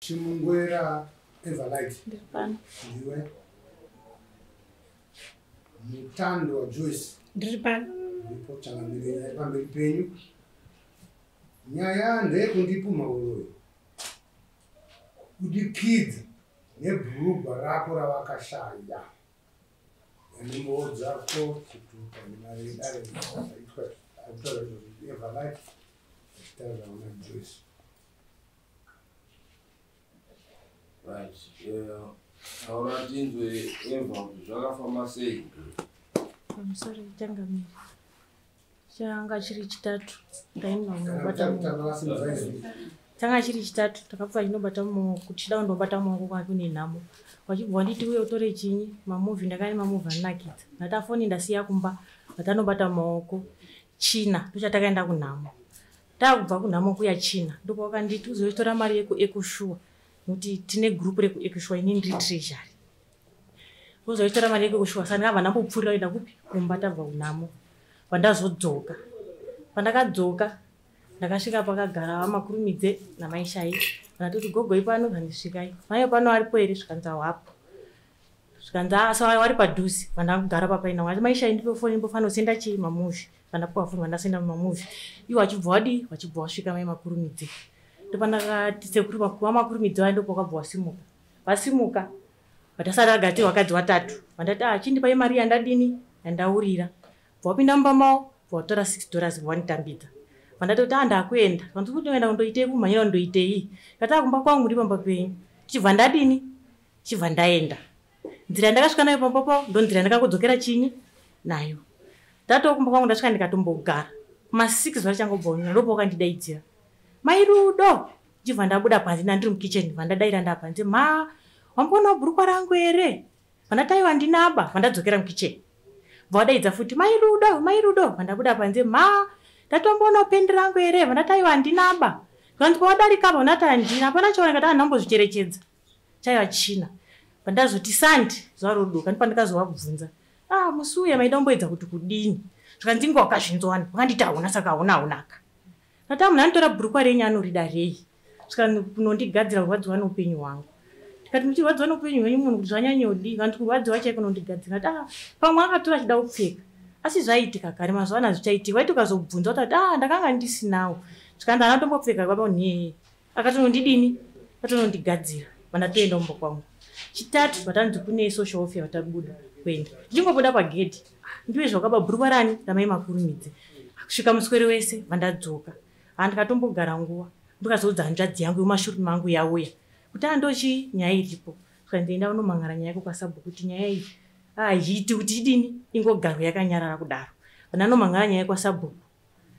Chimungwera Everlight. Ndiri pano. Ndiwe. Mutando wa Joyce. Ndiri pano. Ndipo changamire nyaya pamberi penyu. Nyaya ndeyekundipumha uroyi. Kudikidza nebhurugwa rako ravakashaya. Nembowo dzako chitupa nemari yedare aitwa akutaura izvozvo Everlight achitaura na Joyce. Right. Taura tinzwe Eva kuti zvakafamba sei. Pamusoro changamire. Changa chiri chitatu ndainobata changa chiri chitatu takabva chinobata mumaoko tichida kundobata mumaoko kwake nenhamo vachibva wanditi uye utore chinyi mamovhi ndakane mamovhi anonakidza ndati afoni ndasiya kumba vatanobata mumaoko china ndochatakaenda kunhamo takubva kunhamo kuya china ndopawakanditi uzoitora mari yekuekushuwa nokuti tine gurupu rekuekushuwa inini ndiri treasury uzoitora mari yekuekushuwa saka ndakabva ndambopfuurira kuenda kupi kumba tabva kunhamo vandazodzoka pandakadzoka ndakasvika pakagara vamakurumidze namaishai vanatoti gogoi pano zvandisvikai mai pano aripo here zvikanzi hawapo zvikanzi asi wari padhuze vandakugara papaina wati maishai ndipe foni mbofanira kusenda chii mamovhi vandapuwa foni vandasenda mamovhi iwo vachibva wadii vachibva wasvika mai makurumidze ndopandakati sekuru vamakurumidze vaya ndopakabva wasimuka vasimuka vatasara agati vakadzi vatatu vandati ah chindipai mari yandadini yandaurira wapinda mumba mavo watora $6 wanditambidza vandatoti ah ndakuenda vanzi kuti unoenda kundoitei kumhanyira kundoitei ndati ah kumba kwangu ndi pamba penyu chibva ndadini chibva ndaenda nzira yandakasvika nayo pamba pavo ndo nzira yandakangodzokera chinyi nayo ndatoo kumba kwangu ndasvika ndikatombogara kuma6 zuva richangobva kunyura ndopa wakandidaidzira mai Rudo chibva ndabuda panze ndandiri mukitchen vandadaira ndapanze ma wamboonawo bhurukwa rangu here vandati aiwa ndinaba vandadzokera mukitchen vadaidza futi mai Rudo mai Rudo vandabuda panze ma ndatomboona pendi rangu here vandati aiwa handinaba zvanzi pawadarika apa vandati handina hapana chaoneka ti handambozvicherechedza chaiva china vandazoti sandi zuva rodoka ndipandikazovabvunza ah musi uya maida kumboedza kuti kudini zvikanzi inge wakazvinzwani wakanditi hauna saka hauna haunaka ndati munhu anotora bhurukwa renyu anorida rei svika kunondigadzira kurwadziwa neupenyu hwangu ndikati muchirwadziwa neupenyu hwenyu munhu kuti zvanyanyodii kanti kurwadziwa chaiko kunondigadzira ndati ah pamwe akatora achida kupfeka asi zvaiitika kare mazuva ano hazvichaitika waiti ukazobvunza utati ah ndakanga ndisinawo zvikanzi haana kutombopfeka baba nhee akatonondidini akatonondigadzira vandatoenda kumba kwangu chitatu vatanzi kune social welfare vatabuda kuenda ndichingobuda pagedhi ndiwe zvakaba bhurukwa rani ramai makurumidze kusvika muswere wese vandadzoka handikatombogara nguva ndikazoudza hanzvadzi yangu yemumashure mangu yauya kuti andochi nyaya iripo saka ndienda unomangara nyaya yako kwasabhuku kuti nyaya iyi haiiti kuti idini ingogarwe yakanyarara kudaro vandanomangara nyaya kwasabhuku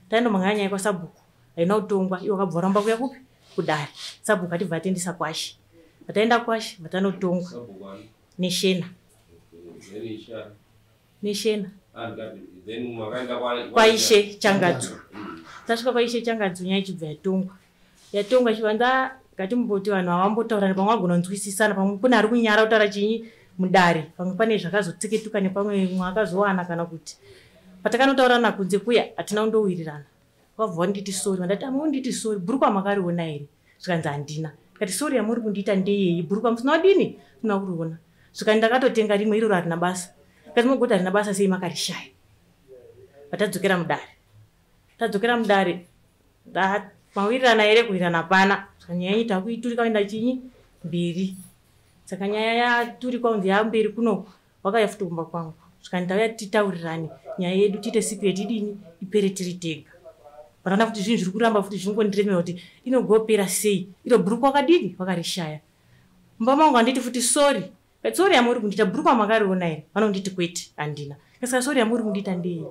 taindomangara nyaya kwasabhuku haina kutongwa iwo wakabva waramba kuya kupi kudare sabhuku atibva atendesa kwashe vataenda kwashe vatanotongwa neshena neshena kwaishe Changadzu tasvika kwaishe Changadzu nyaya ichibva yatongwa yatongwa ichibva ngatimboti vanhu havambotaurani pamwe vagona kunzwisisana pamwe kune ari kunyara kutaura chinyi mudare pamwe pane zvakazotseketuka nepamwe mwe akazowana kana kuti patakanotaurana kunze kuya hatina kundowirirana vabva vanditi sorry vandati amunditi sorry bhurukwa makariona here zvikanzi handina ndikati sorry yamuri kundiita ndeyei bhurukwa musina kudini musina kuriona zvikanzi ndakatotenga rimwe iroro harina basa ndikati mogoti harina basa sei makarishaya vatadzokera mudare tadzokera mudare mawirirana here kuwirirana hapana saka nyaya yenyu takuiturika kuenda chinyi mberi saka nyaya yaturikwa kunzi yamberi kuno wakauya futi kumba kwangu saka ndauya titaurirane nyaya yedu tiite secret idini ipere tiri tega vanoona kuti zvinhu zviri kuramba futi zvingondiremera kuti inogopera sei iro bhurukwa wakadini wakarishaya mumba mangu handiti futi sorry sorry yamuri kundiita bhurukwa makariona here vanonditi kwete handina saka sorry yamuri kundiita ndei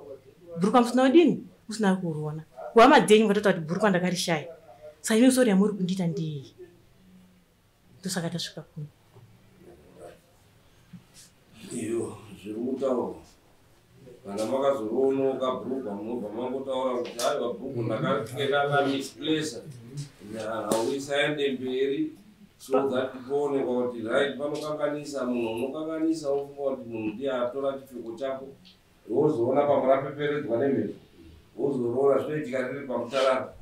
bhurukwa musina kudini musina kuriona kuhama dzenyu mukatotaura kuti bhurukwa ndakarishaya saka imi sorry yamuri kundiita ndei ndosaka tasvika kuno iyo zviri kutaurwa kana makazoroonoka bhurugwa munobva mangotaura kuti aiwa bhurugwa ndakapfeka misplacer hauisaende mberi so that poonekwa kuti right panokanganisa munhu unokanganisa wofunga kuti munhu ndiye atora chipfeko chako wozoona pamwe rapeperedzwa nemhepo wozoroora zvinoitika riri pamutarara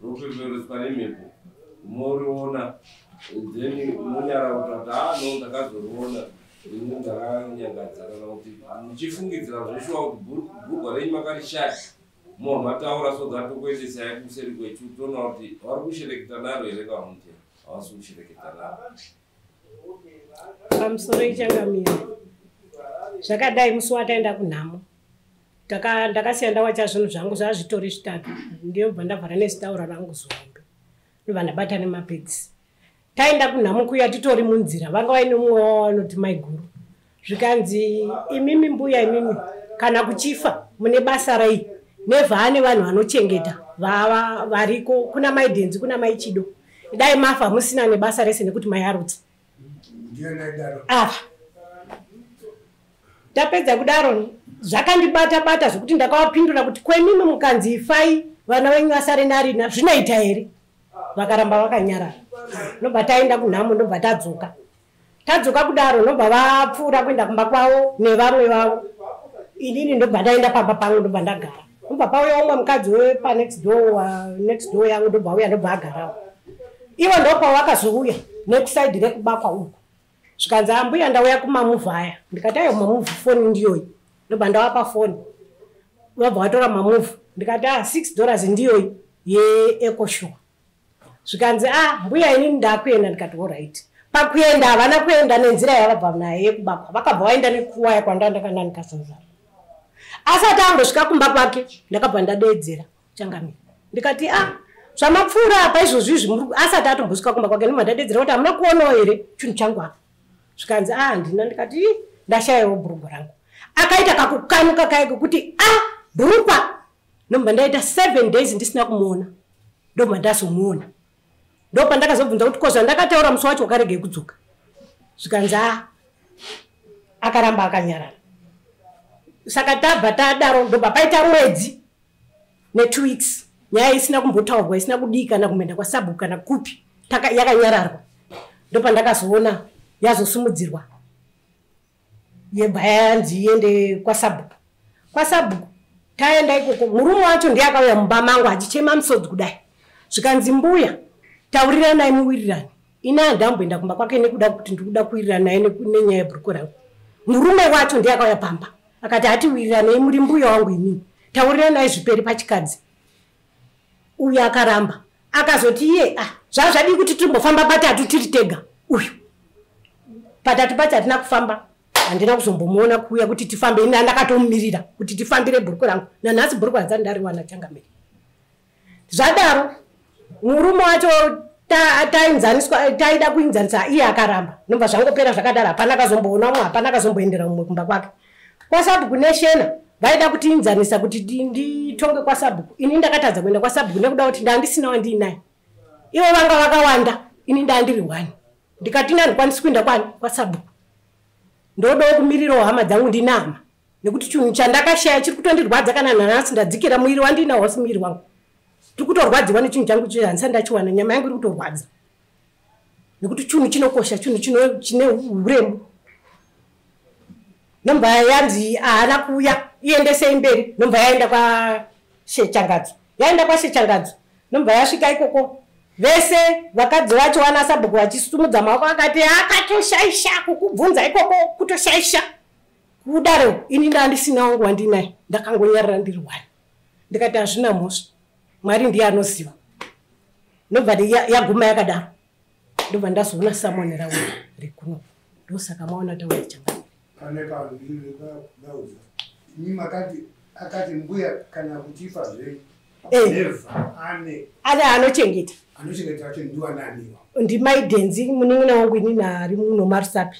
ropeperedzwa nemhepo moriona Then monyara kuti ati no, ndakazoriona ini, ndakanyangadza, kana kuti muchifungidzira zveshuwa kuti bhurugwa renyu makarishaya, munhu mataura so that tokuendesai kuseri kwechu, toona kuti vari kushereketa naro here kana kuti havasi kushereketa naro. Pamusoro, ichangamira. Zvakadai, musi wataenda kunhamo, ndakasiya ndawacha zvinhu zvangu, zvazvitori zvitatu. Ndiyobva ndavhara nezitaura rangu zihombe, ndobva ndabata nemapegisi. Taenda kunhamo kuya, titori munzira, vanga vaine mumwe wavo vanoti maiguru. Zvikanzi, "Imimi mbuya, imimi kana kuchifa mune basa rei? Nevhaa nevanhu vanochengeta variko, kuna maiDhenzi, kuna maiChido. Dai mafa musina nebasa rese nekuti mayarutsa." Ava tapedza kudaro, zvakandibata bata zvokuti ndakavapindura kuti, "Kwemimi mukanzi ifai, vana venyu vasare narina, zvinoita here?" Vakaramba vakanyarara. Ndobva taenda kunhamo, ndobva tadzoka. Tadzoka kudaro, ndobva vapfuura kuenda kumba kwavo nevamwe vavo. Inini ndobva ndaenda pamba pangu, ndobva ndagara. Ndobva pauya umwe mukadzi wepanext door, next door yangu, ndobva auya, ndobva agarawo. Ivo ndopavakazouya nekuside rekubakwa uku. Zvikanzi, "Ambuya, ndauya kumamuvhu aya." Ndikati, "Ayo mamuvhu, foni ndiyoyi." Ndobva ndavapa foni, vabva vatora mamuvhu. Ndikati, "A, $6 ndiyoyi yeEcoSure." Zvikanzi, "A, mbuya, inini ndakuenda." Ndikati, "Alright." Pakuenda havana kuenda nenzira yavabva nayo yekubakwa, vakabva vaenda nekuwaya kwanda ndakananika zvinhu zvavo. Asati ambosvika kumba kwake, ndakabva ndadeedzera, changamira. Ndikati, "A, zvamapfuura apa izvozvi izvi." Asati atombosvika kumba kwake, ndobva ndadeedzera kuti, "Hamuna kuonawo here chinhu changu apa?" Zvikanzi, "A, handina." Ndikati, "Ii, ndashayiwo bhurugwa rangu." Akaita kakukanuka kaye kekuti, "A, bhurukwa!" Ndobva ndaita 7 days ndisina kumuona. Ndobva ndazomuona, ndopandakazobvunza kuti, "Ko zvandakataura musi wacho, wakaregei kudzoka?" Zvikanzi, "A." Akaramba akanyarara. Saka tabva tadaro, ndobva paita mwedzi ne2 weeks, nyaya isina kumbotaurwa, isina kudii, kana kumboenda kwasabhuku kana kupi, yakanyararwa. Ndopandakazoona yazosumudzirwa, yebva yanzi iende kwasabhuku. Kwasabhuku taenda ikoko, murume wacho ndiye akauya mumba mangu achichema musodzi kudai. Zvikanzi, "Mbuya, tauriranai muwirirani. Ini handamboenda kumba kwake nekuda kuti ndikuda kuwirirana naye nenyaya yebhuruku rangu." Murume wacho ndiye akauya pamba akati, "Hatiwiriranei, muri mbuya wangu inini, tauriranai zviperi pachikadzi." Uyu akaramba, akazoti iye, "Ah, zvazvadii kuti timbofamba patatu tiri tega?" Uyu patatu pacho hatina kufamba, handina kuzombomuona kuuya kuti tifambe. Ini ndakatomumirira kuti tifambire bhuruku rangu. Nanhasi bhuruku hanzani ndariwana, changamire. Zvadaro, murume wacho tainzaniswa, taida kuinzanisa, iye akaramba. Nobva zvangopera zvakadaro. Hapana akazomboona umwe, hapana akazomboendera mumwe kumba kwake. Kwasabhuku neshena vaida kutiinzanisa kuti nditonge kwasabhuku. Ini ndakatadza kuenda kwasabhuku nekuda kuti ndandisina wandiinaye. Ivo vanga vakawanda, ini ndandiri one. Ndikati, "Ini handikwanisi kuenda kwani kwasabhuku, ndodawo kumirirawo hama dzangu. Ndina hama, nekuti chinhu chandakashaya chiri kutondirwadza. Kana nanhasi ndadzikira, muviri wandinawo wasi muviri wangu, tiri kutorwadziwa nechinhu changu icho, handisati ndachiwana. Nyama yangu iri kutorwadza nekuti chinhu chinokosha, chinhu chine uremu." Nobva yanzi haana kuuya, iendesei mberi. Nobva yaenda kwashechangadzo. Yaenda kwashechangadzo, nobva yasvika ikoko, vese vakadzi vacho vana sabhuku vachisumudza maoko, akati, "Akatoshaisha kukubvunza ikoko, kutoshaisha kudaro." Ini ndandisina wangu wandinaye, ndakangonyarara ndiri one. Ndikati, "Hazvina mhosva, Mwari ndiye anoziva." Ndobva yaguma yakadaro. Ndobva ndazoona summon rauya rekuno, ndosaka maona tauya, changamire. Pane pandauza imi makati, akati, "Mbuya, kana kuchifa zvenyu, Eh. Never ane Ane anochengeta." Anochengeta wacho ndiwananiwa? Ndimaidenzi, munin'ina wangu inini ari muno maRusapi,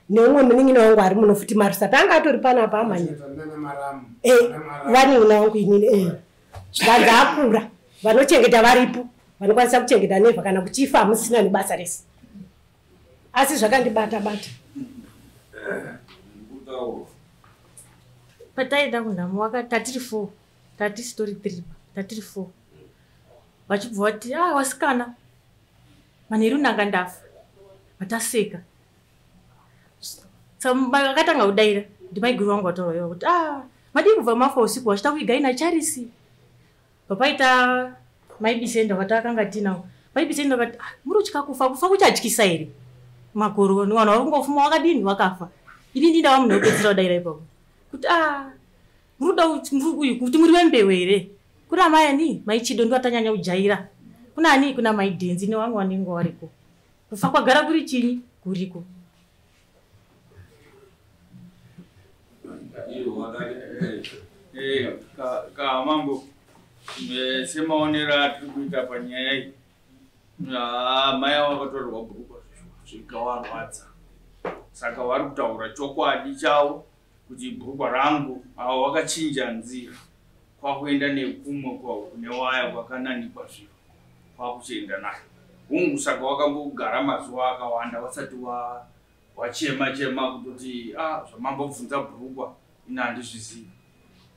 neumwe munin'ina wangu ari muno futi maRusapi, anga atori panapa amanya. Nana Maramu? Eh, vanin'ina wangu inini. Eh. Zvikanzi akura, vanochengeta varipo, vanokwanisa kuchengeta Never kana kuchifa hamusina nebasa rese. Asi zvakandibata bata. Kutaura. Pataenda kunhamo tatiri four, tatisitori three, tatiri four. Vachibva vati, "A, wasikana, manheru ndanga ndafa." Vataseka. Akatanga kudaira ndimaiguru vangu vataura ivo kuti, "A, madii kubva mafa usiku vachita kuigai nacharisi?" Papaita maibisenda vati akanga tinawo. Vaipisa ndakati muri kutya kufa, kufa kuchatyisa here? Makore vanhu vari kungofuma wakadini wakafa. Ini ndindava munhu wekupedzisira kudaira ipapo. Kuti muri kuda kuti muri wembeu here? Kuna mai ani? Mai Chido ndivo atanyanya kujaira. Kuna ani? Kuna mai Dhenzi nevamwe vanenge variko. Kufa kwagara kuri chinyi? Kuriko. Mambo, semaonero atiri kuita panyaya iyi, mai avo vakatorerwa bhurukwa zvikavarwadza. Saka vari kutaura chokwadi chavo kuti bhurukwa rangu avo vakachinja nzira kwakuenda nekumwe kune waya kwakananikwa zviro kwakuchienda nayo. Hungu saka wakambogara mazuva akawanda vasati wachema chema kutoti zvamambobvunza bhurukwa ini handizvizivi.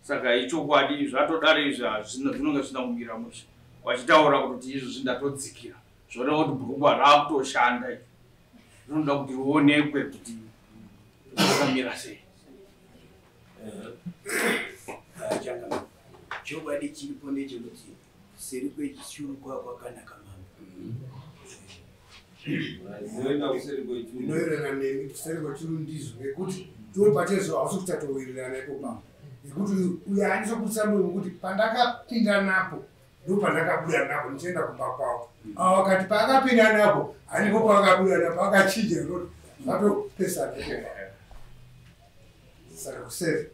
Saka ichokwadi zvatodaro izvi zvinonga zvisina kumira mushe. Vachitaura kuti izvo zvindatodzikira zvoreva kuti bhurukwa rakutoshanda izvi. Zvinoda kuti rionekwe kuti rakamira sei. Chokwadi chiripo ndechekuti kuseri kwechuru kwakanaka mambo. Ndinoererana nemi kuseri kwechuru ndizvo ngekuti iwe pachezvo hausi kuchatowirirana ipo pamwe. Nekuti uyo handisokutsa munhu kuti pandakapinda napo ndopandakabuda napo ndichienda kumba kwavo. Avo vakati paakapinda napo handipo paakabuda napo akachinja roti zvatopesana ipo. Saka kuseri.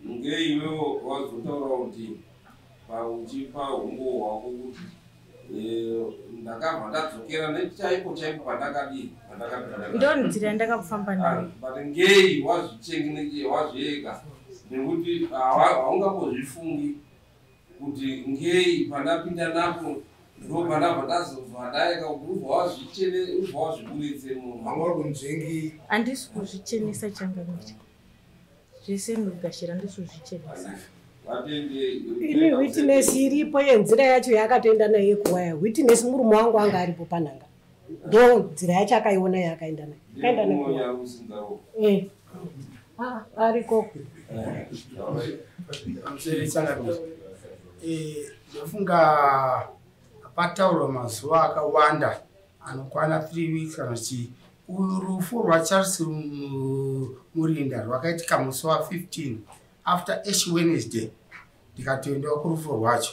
Ngeiwewo wazotaura kuti pauchipa humbo hwako kuti ndakabva ndadzokera nechaipo chaipo pandakadii pandakapinda. Ndo nzira yandakafamba nayo. But ngei wazvichengeneke wazviega nekuti haungambozvifungi kuti ngei pandapinda napo ndo pandabva ndazobva ndaeka ubva wazvichene ubva wazviburitse munhu. Vamwe vari kunzvengi. Handisi kuzvichenesa changamire. Zvese ndogashira handisi kuzvichenesa. Ini witness iripo yenzira yacho yaakatoenda nayo kuwaya. Witness murume wangu anga aripo panhanga. Ndo nzira yacho akaiona yaakaenda nayo. Akaenda nayo. Ariko. Ndofunga pataurwa mazuva akawanda anokwana 3 weeks kana chii. Rufu rwaCharles Murinda rwakaitika musi wa15 after Ash Wednesday ndikatoendawo kurufu rwacho.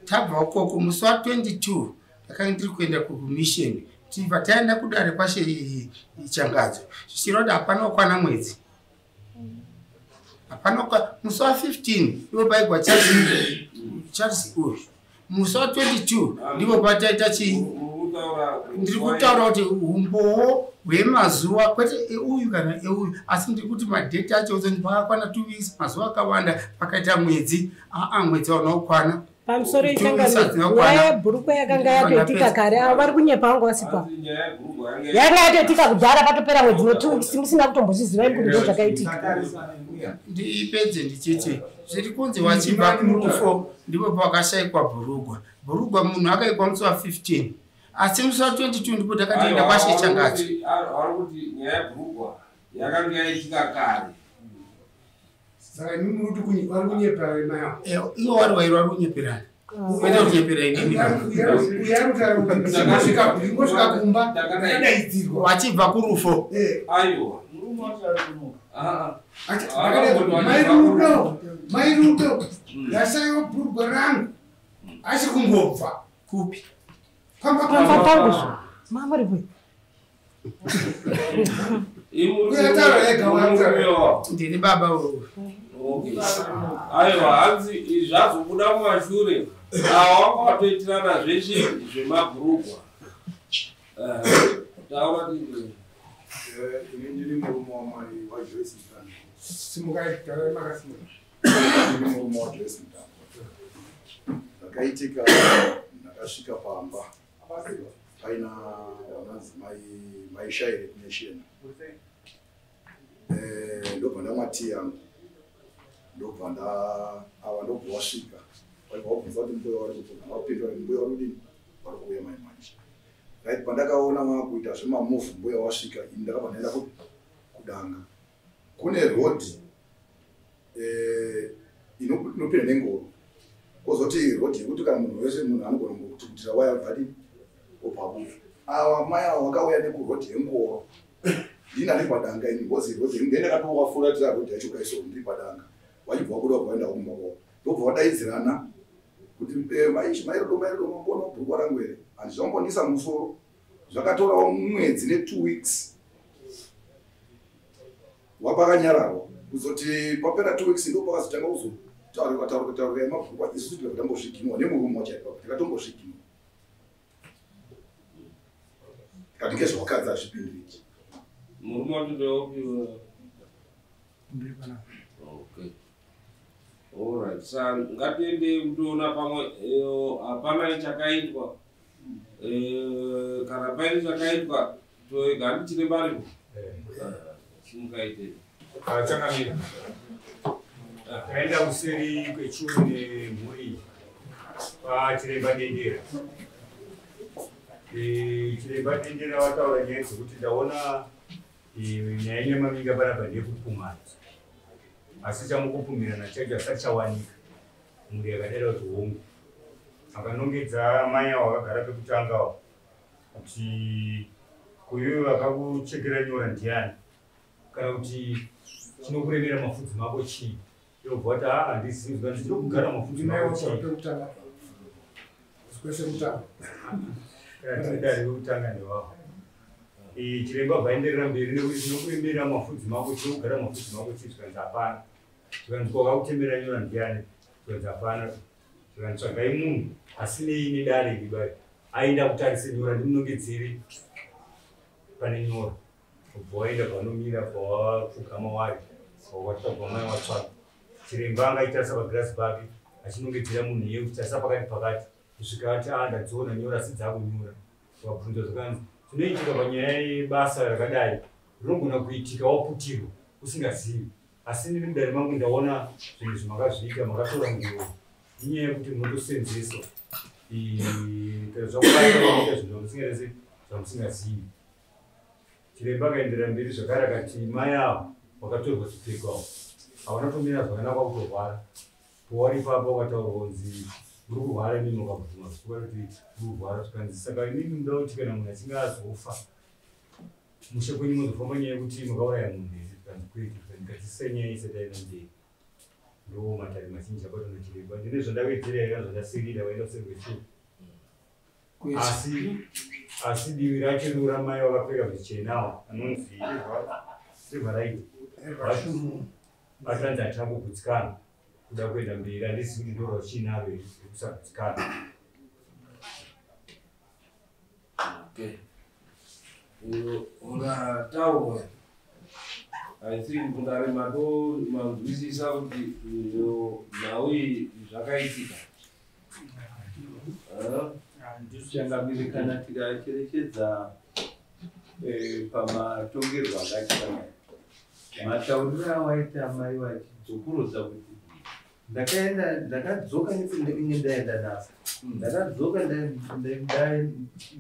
Tabva ukoko musi wa22 ndakanga ndiri kuenda kumission. Tibva taenda kudare kwashe Changadzo. Zvichireva kuti hapana kukwana mwedzi. Hapana musi wa15 ndipo paigwa Charles uyu. Musi wa22 ndipo pataita chii? Ndiri kutaura kuti humbowo hwemazuva kwete euyu kana euyu asi ndiri kuti madheti acho pakakwana 2 weeks mazuva akawanda pakaita mwedzi mwedzi waunokwana. Pamusoro ichangamire yebhurukwa yakanga yatoitika kare avo vari kunyepa vanga vasipa. Yanga yatoitika kudhara patopera mwedzi no 2 weeks musina kutombozviziva kuti ndo zvakaitika. Ndipedze ndichiti zviri kunzi wachibva kurufo ndipo pakashaikwa bhurugwa. Bhurugwa munhu akaikwa musi wa15. Asi musi wa22 ndipo takatoenda kwashe Changadzo. Vari kuti nyaya yebhurugwa yakanga yaitika kare. Saka imi muri kuti vari kunyeperana nayo. Ivo vari vairi vari kunyeperana. Kwete kunyepera inini. Ndingosvika kumba ndakadaidzirwa. Vachibva kurufo. Aiwa. Mai Rudo, ndashaiwa bhurugwa rangu. Asi kungobva. Kupi? Pamba pangu. Mama ripo. Ndini baba uyu. Aiwa, hanzi zvazobuda mumashure ava wanga watoitirana zveshe zvemabhurugwa. Taura ndini. Ini ndiri murume wamai waJoyce Mutambo. Simukai, taurai makasimuka. Ndiri murume waJoyce Mutambo. Zvakaitika ndakasvika pamba paina vanonzi mai Shaire Kuneshena. Ndobva ndamwa tii yangu. Ndobva ava ndobva wasvika. Vaibva vabvunza kuti mbuya vari kupi. Vapindura kuti mbuya vari kudini? Vari kuuya mai manje. Right, pandakaona vakuita zvemamuvhu mbuya wasvika ini ndakabva ndaenda kudanga. Kune rodhi inopinda nengoro. Kozoti rodhi yekuti kana munhu wese munhu anogona Kutukutira waya vadini obva abuda. Ava mai ava vakauya nekurodhi yengoro. Ndini ndiri padanga ini ngozi rodhi ndiye ndakatowafuratira rodhi yacho kaiso ndiri padanga. Vachibva vabuda vaenda kumba kwavo. Ndobva vadaidzirana kuti mairudo mairudo mambona bhurukwa rangu here. Handizvambonisa musoro. Zvakatorawo mwedzi ne2 weeks. Wapakanyararwa. Kuzoti papera 2 weeks ndo pakazotanga kuzotaurika taurika taurika yemabhurukwa isusu tikabva tambozviginwa nemurume wacho ipapo tikatombozviginwa. Tikati ngezvewakadzi hazvipindiriki. Murume wacho ndeupi? Okay. Alright, sa ngatiende kutoona pamwe hapana chakaitwa. Kana paine chakaitwa toega handichine bariko. Simukaite. Changamira. Taenda kuseri kwechuru nemhuri pachiremba Dendera. Chiremba Dendera wataura nyaya dzekuti ndaona nyaya yenyamaminga panapa ndeyekupumana. Asi chamukupumirana chacho asati chawanika. Mhuri yakadaira kuti hongu. Akanongedza mai avo vakagara pekutangawo kuti kuiwe vakakuchekera nyora ndiani kana kuti chinokuremera mafudzi mako chii. Yobva kuti haa handizivi zvikanzi chinokugara mafudzi mako chii. Kana tiri dare rekutanga ndewavo. Chiremba bva aenderera mberi nekuti chinokuremera mafudzi mako chinokugara mafudzi mako chii zvikanzi hapana. Zvikanzi kwakakutemera nyora ndiani zvikanzi hapana. Zvikanzi tsvagai munhu asinei nedare iri bai aenda kutarise nyora ndimunongedzere pane nyora. Ubva waenda panomira pawapfugama wari watsvagwa mai watsvaga. Chiremba anga achitarisa pagirasi pake achinongedzera munhu iye kuti tarisa pakati pakati kusvika ati a ndadziona nyora asi dzakunyora. Vabvunza zvakanzi zvinoitika panyaya yebasa rakadai rinogona kuitika waputirwa usingazivi. Asi ndiri mudare mangu ndaona zvinhu zvamakazviita makatora nguo. Inyaya yekuti munotosenzeswa. Kana zvakubata zvinhu zvamusingazivi. Chiremba akaenderera mberi zvakare akati mai avo vakatorwa zvipfeko avo havana kutomira zvakanaka kutorwara. Powari ipapo wakataurwa kunzi muri kurwara imimi mukabvuma zvichikuva kuti muri kurwara zvikanzi saka imimi muda kuti kana munhu achinge azofa mushe kwenyu muzofamba nyaya yekuti makauraya munhu here zvikanzi kwete zvikanzi gadzisai nyaya isati yaenda mberi. Ndo matare mazhinji abatwa nachiremba. Ndine zvandawedzera here zvandasirira vaenda kuseri kwechuru. Asi divi racho riuramai vakapfeka zvichenawo anonzi Silverite. Vatanzi hatina kugutsikana kuda kuenda mberi handizivi kuti ndorwa chiinaro here rekusagutsikana. Okay. Ungataurwa. I think kundari manzwisisa kuti nhau iyi zvakaitika. Changamire kana tikacherechedza pamatongerwo akaita matauriro awaita mai vachidzokorodza kuti ndakaenda ndakadzoka nepandakanga ndaenda napo ndakadzoka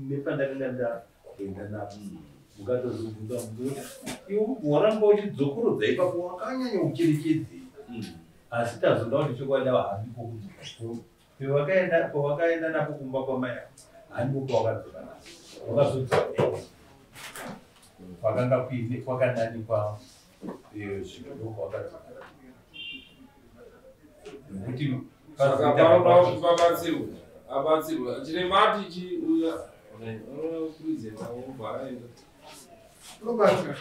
nepandakanga ndaenda napo mukatozobvunza kuti iwe waramba uchidzokorodza ipapo wakanyanya kucherechedzei asi tazoda kuti chokwadi handiko kudzoka pawakaenda napo kumba kwamai handiko pawakadzoka napo wakazodzoka kwakanga kuine kwakadanikwa zvinhu ndokwakadzoka nokuti saka panoda kuti pabatsirwe abatsirwe chiremba ati chiuya unokurudzira ubva aenda unobatsira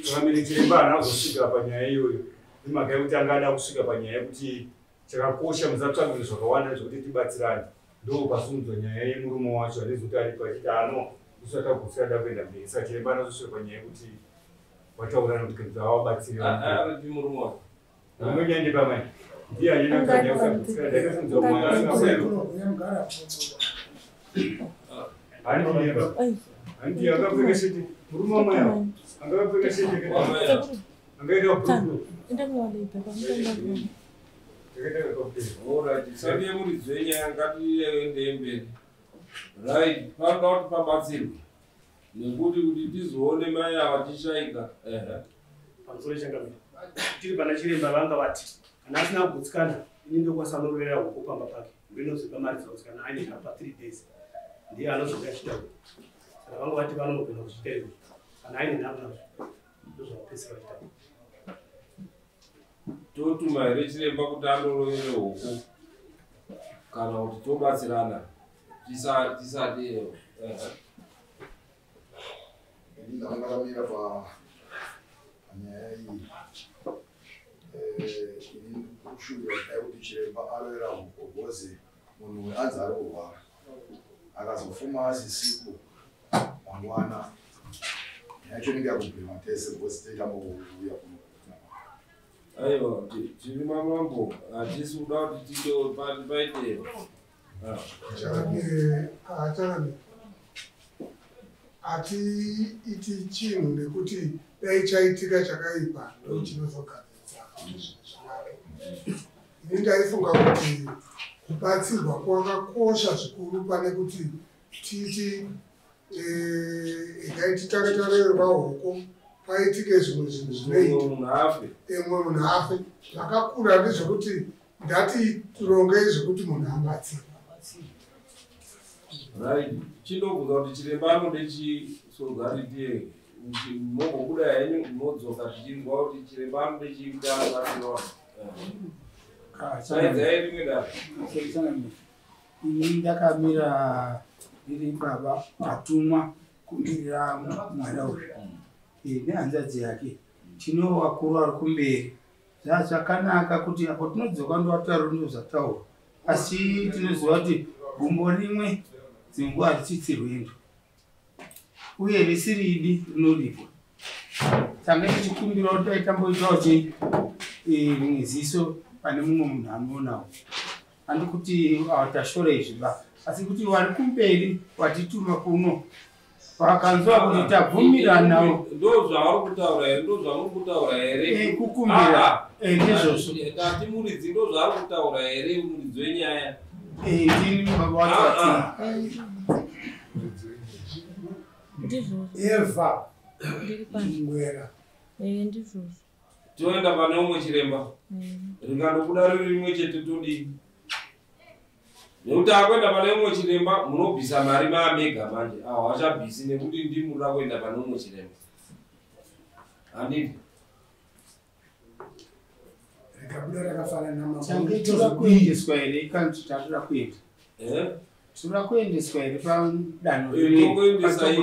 Changamire chiremba haana kuzosvika panyaya iyoyo nemhaka yekuti anga ada kusvika panyaya yekuti chakakosha musatsvagire zvakawanda zvekuti tibatsirane ndo pasumudzwa nyaya yemurume wacho handizi kuti aripo achiti ano usati agutsikana da kuenda mberi saka chiremba haana kuzosvika panyaya yekuti wataurana kuti kuti avabatsire murume wacho murume nyaya ndepamai ndiye anyanya kuti anyaya kusagutsikana ndakasumudza mwana asingabwero handi akapfeka sheti murume wamai avo angakapfeka sheti angaita bhurukwa Alright, sati muridzi wenyaya ngatiendei mberi. Right, panoda kuti pabatsirwe nekuti kuti tizoone mai ava tishaika. Pamusoro changamire. Tiri pana chiremba vanga vati kana asina kugutsikana ini ndokwanisa anorovera huku pamba pake ndinozopa mari dzakutsikana aine pa 3 days ndiye anozouya achitaura. Saka vanga vati vanogona kuzviita izvozvo kana aine nharo nazvo ndozvavapedzisira vachitaura. Totuma here chiremba kuti andorovere huku kana kuti tobatsirana tisati Ini ndakangaramira panyaya iyi. Ini kushuvira kudai kuti chiremba arovera huku because munhu uyu anzi ari kurwara akazofuma asisipo mangwana nyaya yacho inenge yakubhema tese because toita mouya kuno. Aiwa, tiri mamambo, hatisi kuda kuti tito paite. Changamire, hatiiti chinhu nekuti dai chaitika chakaipa ndo chinozogadzirisa kuti zvinhu zvinake. Ini ndaifunga kuti kubatsirwa kwakakosha zvikuru pane kuti titi egai titange tarerwa huku paitike zvimwe zvinhu zvinoita munhu afe. Mumwe munhu afe. Zvakakura ndezvekuti ngatirongei zvekuti munhu abatsirwe. Right, chindobvunza kuti chiremba anode chii so that tie mombobuda henyu munodzoka tichinzwa kuti chiremba anode chii kuti anobatsirwa. Saidzai rimwe dare. Ini ndakamira ndiri baba atumwa kumirira mwana uyu nehanzvadzi yake. Tino vakuru vari kumberi. Zvakanaka kuti apo tinodzoka ndovataura ndozvataura, asi tinoziva kuti gumbo rimwe dzinguva haritsitsi rwendo uye risiri idi rinoripwa. Tange tichikumbira kuti dai tamboitawo chi rimwe ziso pane mumwe munhu anoonawo. Handi kuti tashora izvi ba, asi kuti vari kumberi watituma kuno vakanzwa kuti tabvumiranawo. Ndo zvavari kutaura here? Ndo zvamuri kutaura here? Kukumbira ndizvozvo. Tati muridzi ndo zvaari kutaura here, muridzi wenyaya? Ndini baba wacho watuma. Ndizvozvo. Eva Ndiri pano. Ngwera. Ndizvozvo. Toenda pane umwe chiremba, rikandobuda riri rimwe chete todii? Nekuti akuenda pane umwe chiremba munobvisa mari maamega manje awo hachabvisi nekuti ndimuda kuenda pane umwe chiremba, handiti? Rikabuda rakafanana. Tange toda kuendeswa here kana kuti tatoda kuenda? Tinoda kuendeswa here padanho Tokuendesai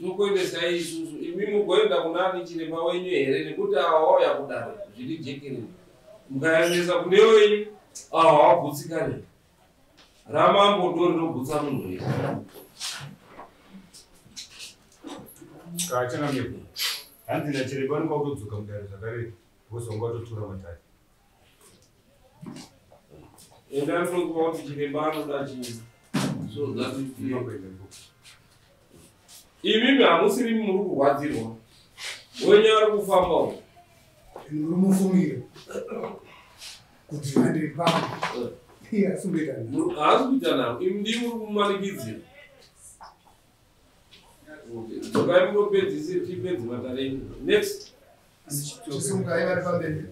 tokuendesai isusu, imi mugoenda kunani chiremba wenyu here? Nekuti awa wauya kudare zviri jekerere, mukaendesa kune wenyu awa wagutsikane. Ramambo ndo rinogutsa munhu wese. Kachangamire, hanzi nachiremba anokwa kutodzoka mudare zvakare because wanga watotora matare. Endai munokuva kuti chiremba anoda chii so that imimi hamusiri muri kurwadzirwa, wenyu ari kufamba uko. Muri mufungira kuti handiri pano iye asi kuita nharo. Haasi kuita nharo, imi ndimi muri kumanikidzira. Dzokai munopedzise tipedze matare enyu. Next. Chisungai vari pamberi.